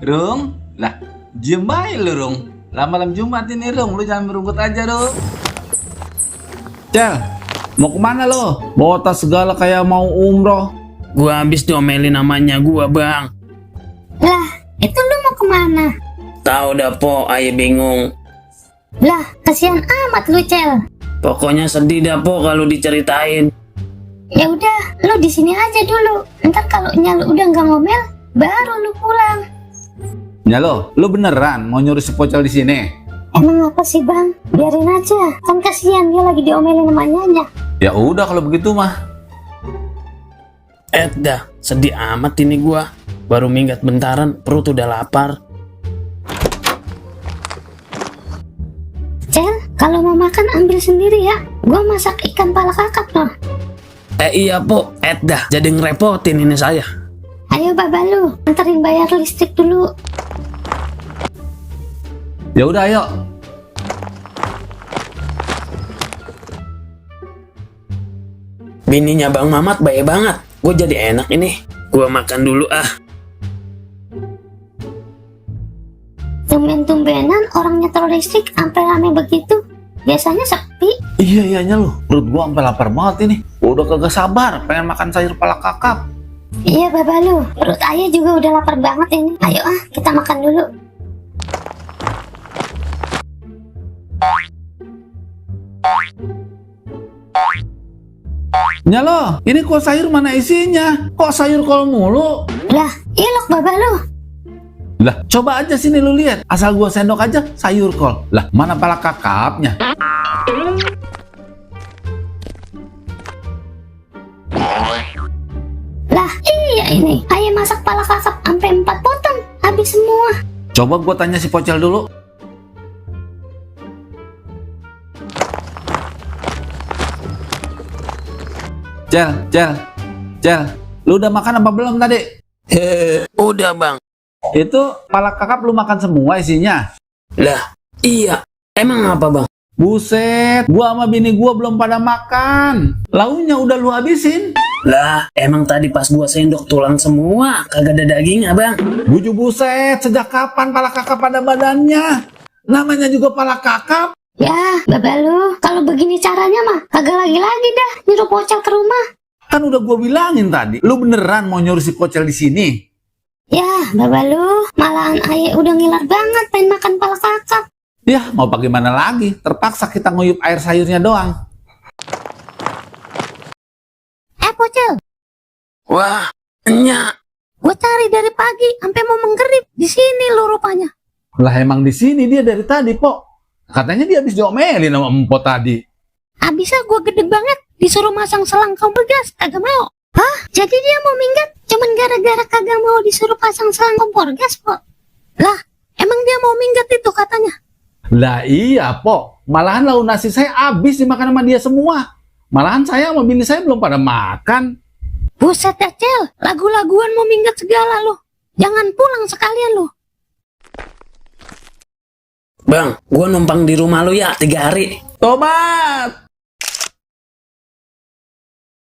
Rung, lah, diem aja lu, Rung. Lah malam Jumat ini, Rung, lu jangan merungkut aja, Rung. Cel, mau kemana lo? Bawa tas segala kayak mau umroh. Gua habis diomelin namanya gua, Bang. Lah, itu lu mau kemana? Tahu dah, Po, ayo bingung. Lah, kasihan amat lu, Cel. Pokoknya sedih dah, Po, kalau diceritain. Ya udah, lu di sini aja dulu. Ntar kalau Nyal udah nggak ngomel, baru lu pulang. Nyalo, lu beneran mau nyuruh si Pocel di sini? Emang apa sih, Bang? Biarin aja. Kan kasihan dia lagi diomelin sama Nyanya. Ya udah kalau begitu mah. Dah, sedih amat ini gua. Baru minggat bentaran, perut udah lapar. Cel, kalau mau makan ambil sendiri ya. Gua masak ikan pala kakap loh. Iya, Po. Dah, jadi ngerepotin ini saya. Ayo Babalu, anterin bayar listrik dulu. Ya udah ayo. Bininya Bang Mamat baik banget. Gue jadi enak ini. Gua makan dulu ah. Tumben-tumbenan orang nyetor listrik sampai rame begitu. Biasanya sepi. Iya Nyalo, perut gua sampai lapar banget ini. Gua udah kagak sabar pengen makan sayur pala kakap. Iya Babalu, perut ayah juga udah lapar banget ini. Ayo kita makan dulu. Nyalo, ini kok sayur mana isinya? Kok sayur kol mulu? Lah, ilok Babalu. Lah, coba aja sini lu lihat. Asal gua sendok aja sayur kol. Lah, mana pala kakapnya? Lah, iya ini. Ayah masak pala kakap sampai 4 potong. Habis semua. Coba gua tanya si Pocel dulu. Cel, lu udah makan apa belum tadi? Udah Bang. Itu pala kakap lu makan semua isinya? Lah, iya. Emang apa Bang? Buset, gua sama bini gua belum pada makan. Launya udah lu habisin. Lah, emang tadi pas gua sendok tulang semua. Kagak ada dagingnya Bang. Buju buset, sejak kapan pala kakap pada badannya? Namanya juga pala kakap. Ya, Babalu, kalau begini caranya mah kagak lagi-lagi dah nyuruh Pocel ke rumah. Kan udah gua bilangin tadi, lu beneran mau nyuruh si Pocel di sini? Ya, Babalu, malahan ayah udah ngiler banget pengen makan pala kakap. Ya, mau bagaimana lagi? Terpaksa kita nguyup air sayurnya doang. Pocel, Wah, nyak. gue cari dari pagi sampai mau menggerib di sini lo rupanya. Lah emang di sini dia dari tadi, Pok. Katanya dia habis diomelin sama empot tadi. Abisnya gue gede banget disuruh masang selang kompor gas, kagak mau. Hah? Jadi dia mau minggat cuman gara-gara kagak mau disuruh pasang selang kompor gas, Pok? Lah, emang dia mau minggat itu katanya? Lah iya, Pok. Malahan lauk nasi saya habis dimakan sama dia semua. Malahan saya sama bini saya belum pada makan. Buset ya, Cel. Lagu-laguan mau minggat segala lo. Jangan pulang sekalian lo. Bang, gua numpang di rumah lu ya 3 hari. Tobat!